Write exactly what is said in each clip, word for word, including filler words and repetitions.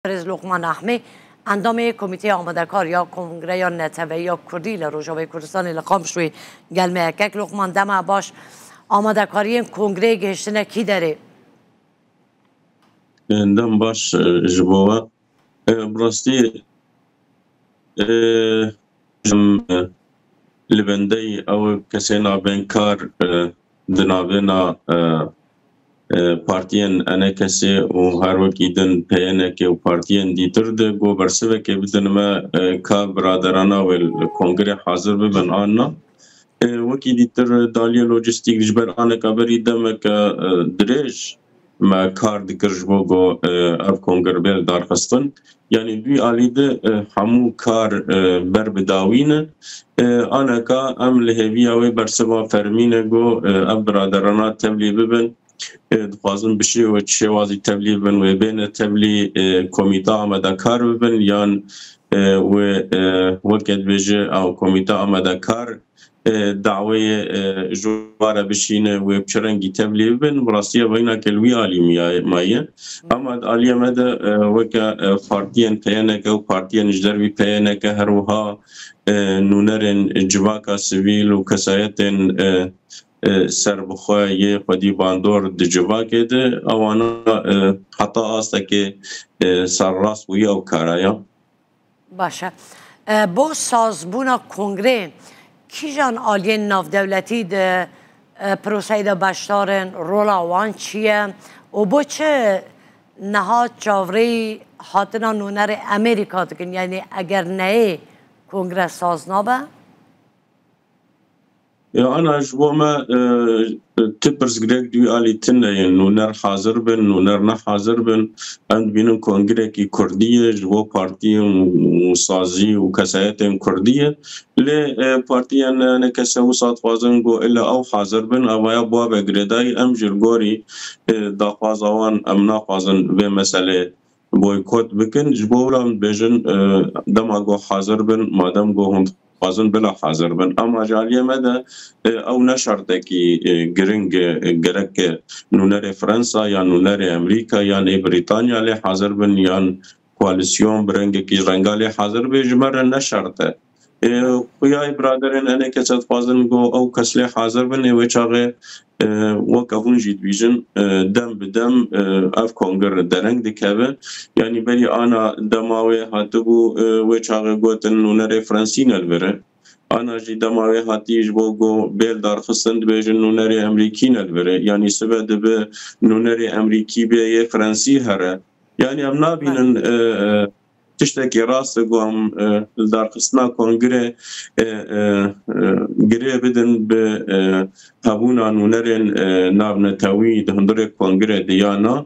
Birêz Lokman Ehmê, endamê Komîteya Amadekar ya Kongreya Neteweya Kurdî li Rojavayê Kurdistanê li Qamişloyê gel me ye. Kek Lokman, dema baş. Amadekariyên kongreyê gihiştine kî derê? Dem baş, e, ji bo we. E, bi rastî, e, em, e, li bendeyî ew kesê nabên kar, e, di navêna, e, e, partiyên N K S û her wekî din P Y N K û partiyên dîtir de ku bersivekê bidin me, e, ka biraderana wê li kongrê hazir bibin an na. E, wekî dîtir daliyê lojîstîk ji ber aneka berî demeke, e, dirêj me kar dikir ji bo ku, e, ev kongre bê darxistin. Yanî di wî alî de, e, hemû kar, e, ber bi dawî ne. E, aneka em li hêviya wê bersiva fermî ne ku, e, ev biraderana tevlî bibin. E, dixwazin bi şê-, şêwazî tevlî bibin, wê bêne tevlî, e, komîta amadekar bibin yan, e, wê, e, weke dibêje ew komîta amadekar, e, daweyê, e, ji we re bişîne, wê bi çi rengî tevlî bibin, bi rastî ev hinekê li wî alî miya-, maye. Ama di aliyê me de, e, weke, e, partiyên P Y N K û partiyên ji dervî P Y N K her wiha, e, nûnerên civaka sivîl û kesayetên, e, e, serbixwe yê xwedî bandor di civakê de, ewana, e, heta astekê, e, serrast bûye ew kara ya. Baş e. E, bo sazbûna kongrê, kîjan aliyên navdewletî di, e, proseyê de beşdar in, rola wan çi ye û bo çi niha çavrêyî hatina nûnerê Amerîka dikin? Yanî eger neyê kongre saz nabe? Ya ana ji bo me, e, ti pirsgirêk di wî alî tune ye. Nûner hazir bin, nûner ne hazir bin. Em dibînin kongrekî kurdî ye, ji bo partiyên û sazî û kesayetên kurdî ye. Lê, e, partiyên N K S wisa dixwazin ku illa ew hazir bin, evaya bibe girêdayî, em jî li gorî, e, daxwaza wan em naxwazin vê meselê boykot bikin. Ji bo wila em dibêjin, e, dema ku hazir bin, madem ku hûn dixwazin bila hazir bin. Ama ji aliyê me de, e, ew ne şertekî, e, giring e, gerek e nûnerê Fransa yan nûnerê Amerîka yan ê Brîtanya lê hazir bin yan koalîsyon bi rengekî ji renga lê hazir bê, ji me re ne şert e. E, xuya biraderên N K S dixwazin ku ew kes lê hazir bin, ê wê çaxê, e, weke hûn jî dibîjin, e, dem bi dem, e, ev kongir dereng dikeve. Yanî berî ana dema wê hatibû, e, wê çaxê gotin nûnerê Fransî ne li vir e. Ana jî dema wê hatî ji bo ku bê li darxistin dibêjin nûnerê Emrîkî ne li vir e. Yanî sibe dibe nûnerê Emrîkî bê yê Fransî here. Yanî em nabînin, e, e, tiştekî rast e ku em, e, li darxistina kongirê, e, e, e, girê bidin bi, e, hebûna nûnerên, e, navnetewî di hundirê kongirê de ya na.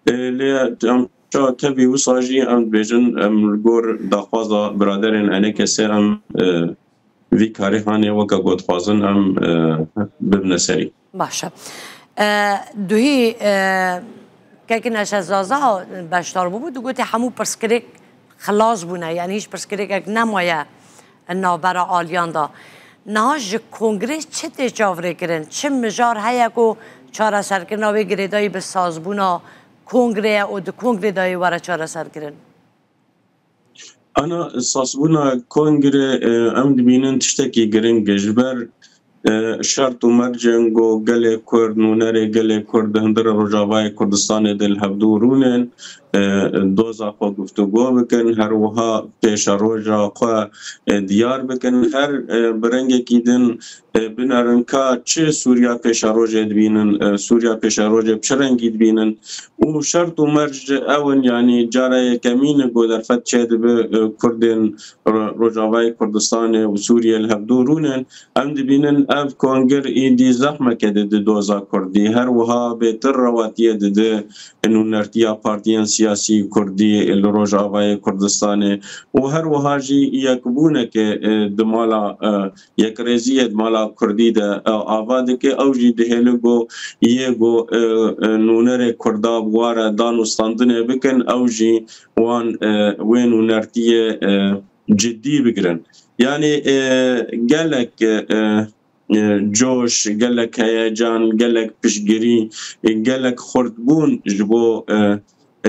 E, lê em ça tevî wisa jî em dibêjin, em li gor daxwaza biraderên N K S em, e, vî karê hanê weke ku dixwazin em, e, bibine serî. Baş e. E, duhî, e, kekî Neşe Zaza beşdar bûbû, digotê hemû pirsgirêk xilas bûne, yanî hîç pirsgirêkek nemaye navbera aliyan de. Niha ji kongrê çi tê çavrêkirin? Çi mijar heye ku çareserkirina wê girêdayî bi sazbûna kongrê ye û di kongrê de yê were çareserkirin? Ana sazbûna kongrê, e, em dibînin tiştekî giring e. Ji ber, e, şert û mercên ku gelê Kurd, nûnerê gelê Kurd di hundirê Rojavayê Kurdistanê de li hevdû rûnên, e, doza xwe guftûgo bikin, her wiha pêşeroja xwe, e, diyar bikin. Her, e, bi rengekî din, e, binerin ka çi Sûriya pêşerojê dibînin, e, Sûriya pêşerojê bi çi rengî dibînin û şert û merc ew in, yanî cara yekemîn e ku derfet çêdibe, e, Kurdên Ro-, Rojavayê Kurdistanê û Sûriyê li hevdû rûnin. Em dibînin ev kongir êdî zehmeke dide doza Kurdî. Her wiha bêtir rewatiyê dide nûnertiya partiyên siyasî Kurdî li Rojavayê Kurdistanê û her wiha jî yekbûneke, e, di mala, e, yekrêziyê di mala Kurdî de, e, ava dike. Ew jî dihêle ku yê ku, e, e, nûnerê Kurda bi wa re dan û standinê bikin, ew jî wan, e, wê nûnertiyê, e, cidî bigirin. Yanî, e, gelek, e, e, coş, gelek heyecan, gelek piştgirî, e, gelek xurtbûn ji bo, e,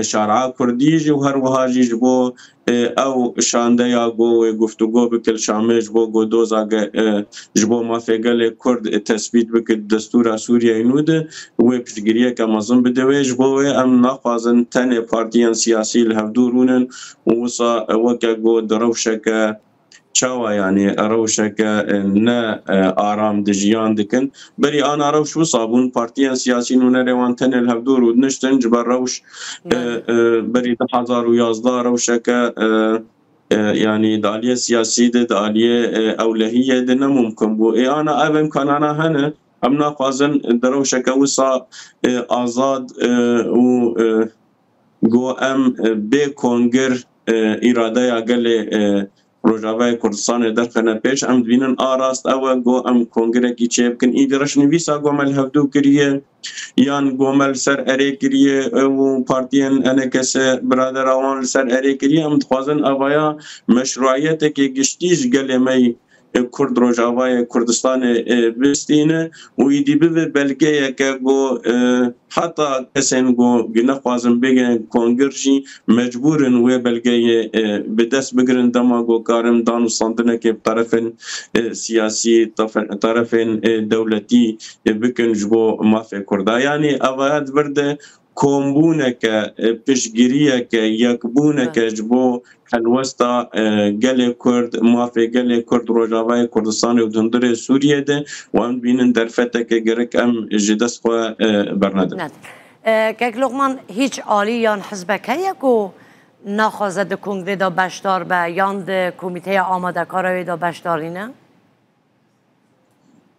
şaria kurdî jî û her wiha jî ji bo, e, ew şandeya ku wê guftûgo bike li Şamê ji bo ku doza ge-, e, ji bo mafê gelê Kurd, e, tesbît bike di destûra Sûriyeyê nû de, wê piştgiriyeke mezin bide wê. Ji bo wê em naxwazin tenê partiyên siyasî li hevdû rûnin û wisa, e, weke ku di rewşeke çawa, yanî rewşeke, e, ne, e, aram di jiyan dikin. Berî ana rewş wisa bûn, partiyên siyasî nûnerê wan tenê li hevdû rûdiniştin ji ber rewş, e, Belê. e, berî du hezar û yazdeh rewşeke, e, e, yanî di aliyê siyasî de, di aliyê, e, ewlehiyê de ne mumkin bû. Ê ana ev imkanana hene, em naxwazin di rewşeke wisa, e, azad, e, û, e, ku em, e, bê kongir, e, îradeya gelê, e, Rojavayê Kurdistanê derxine pêş. Em dibînin a rast ew e ku em kongirekî çêbikin. Îdî reşnivîsa ku me li hevdû kiriye, yan ku me li ser erê kiriye, e, û partiyên E N K S biradera wan li ser erê kiriye, em dixwazin evaya meşruiyetekê giştî ji gelê me yî, e, Kurd Rojavayê Kurdistanê, e, bistîne û îdî bibe belgeyeke ku, e, heta kesên ku nexwazin bêgin kongir jî mecbûr in wê belgeyê, e, bi dest bigirin, dema ku karin danûstandinekê bi terefên, e, siyasî, tefe-, terefên, e, dewletî, e, bikin ji bo mafê Kurda. Yanî evaya di vir de kombûneke, e, piştgiriyeke, yekbûneke Evet. ji bo helwesta, e, gelê Kurd, mafê gelê Kurd, Rojavayê Kurdistanê û di hundirê Sûriyê de û em dibînin derfeteke gerek em ji dest xwe, e, bernedin. Ne. E, Kek Lokman, hîç alî yan hizbek heye ku naxwaze di kongrê de beşdar be yan di komîteya amadekara wê de beşdarî ne?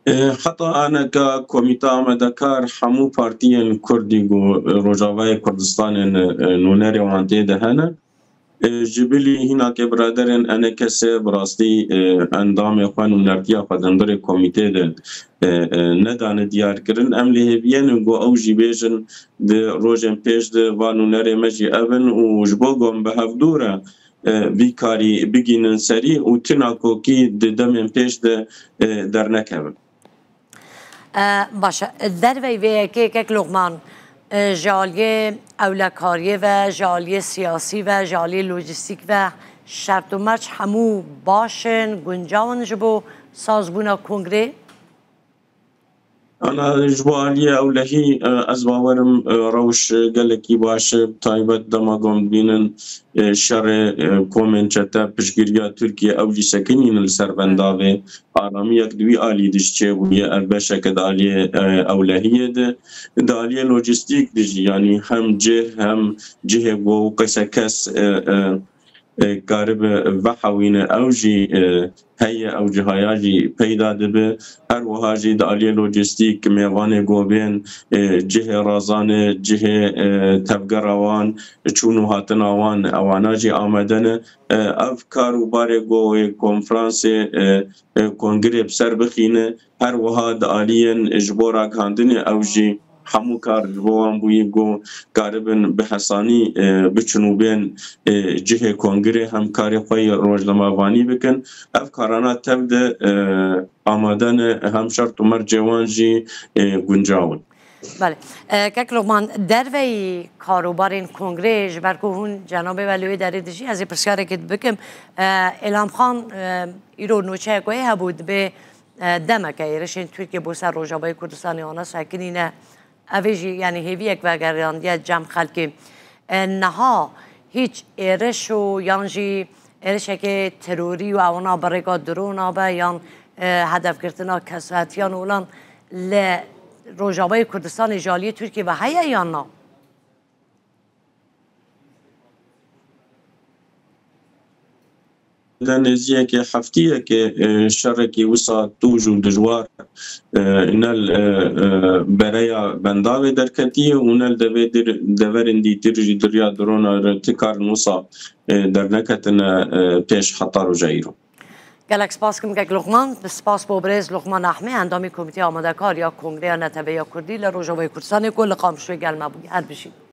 E, heta aneka Komîta Amadekar hemû partiyên Kurdî ku Rojavayê Kurdistanê ne, e, nûnerê wan tê de hene. E, ji bilî hînakê biraderên E N K S bi rastî, e, endamê xwe, nûnertiya xwe di hundirê komîtê de, e, e, nedane diyar kirin. Em lê hêviyê ne ku ew jî bêjin di rojên pêş de va nûnerê me jî ev in û ji bo ku em bi hevdû re, e, vî karî bigînin serî û ti nakokî di demên pêş de, e, dernekevin. E, baş e, dervey vê yekê Kek Lokman, e, ji aliyê ewlekariyê ve, ji aliyê siyasî ve, ji aliyê lojîstîk ve şert û merc hemû baş in, guncaw in ji bo sazbûna kongrê? Ana ji bo aliyê ewlehî, e, ez bawerim, e, rewş gelekî baş e, bi taybet dema ku em dibînin, e, şerê, e, komên çete piştgiriya Tirkiye ew jî sekinîn li ser bendavê. Aramiyek di wî alî de jî çêbûye, ev beşeke di aliyê, e, ewlehiyê de. Di aliyê lojîstîk de jî, yanî hem cih hem cihê ku qise kes, e, e, e, karibe vehewîne, ew jî, e, heye, ew cihaya jî peyda dibe. Her wiha jî di aliyê lojîstîk, mêvanê govên, e, cihê razanê, cihê, e, tevgera wan, çûn û hatina wan, ewana jî amade ne. E, ev kar û barê ku wê konferansê, e, e, kongirê bi ser bixîne, her wiha di aliyên ji bo ragihandinê ew jî hemû kar ji bo wan bûyî ku karibin bi hesanî, e, biçin û bên, e, cihê kongirê hem karê xwe yê rojnamevanî bikin. Ev karana tev de, e, amade ne, hem şert û mercê wan jî, e, guncaw in. Belê. E, Kek Lokman, derveyî karobarên kongrê, ji ber ku hûn cenabê we li wê derê dijî, ez ê pirsyareke dibikim. E, Îlham Xan, e, îro nûçeyek wê hebû, dibê, e, demeke êrişên Tirkiye bo ser Rojavayê Kurdistanê ana sekinîne. Ev ê jî, yanî, hêviyek vegeriyandiye cem xelkê. E, niha hîç êriş û yan jî êrişeke terorî û ewana bi rêka drona be yan, e, hedefgirtina kesetiyan û lan li Rojavayê Kurdistanê ji aliyê Tirkiye ve heye yan na? De nêziyekê heftiyekê, e, şerekî wisa tûj û dijwar, e, ne li, e, e, bereya bendavê derketiye û ne li devê dir-, deverên dîtir jî di riya drona re ti karin wisa, e, derneketine, e, pêş heta roja îro. Gelek spas kim Kek Luqman, spas bo birêz Luqman Ehmê, endamê Komîteya Amadekar ya Kongreya Netebeya Kurdî li Rojavayê Kurdistanê ku li Qamişloyê gel me bûye. Her bijî.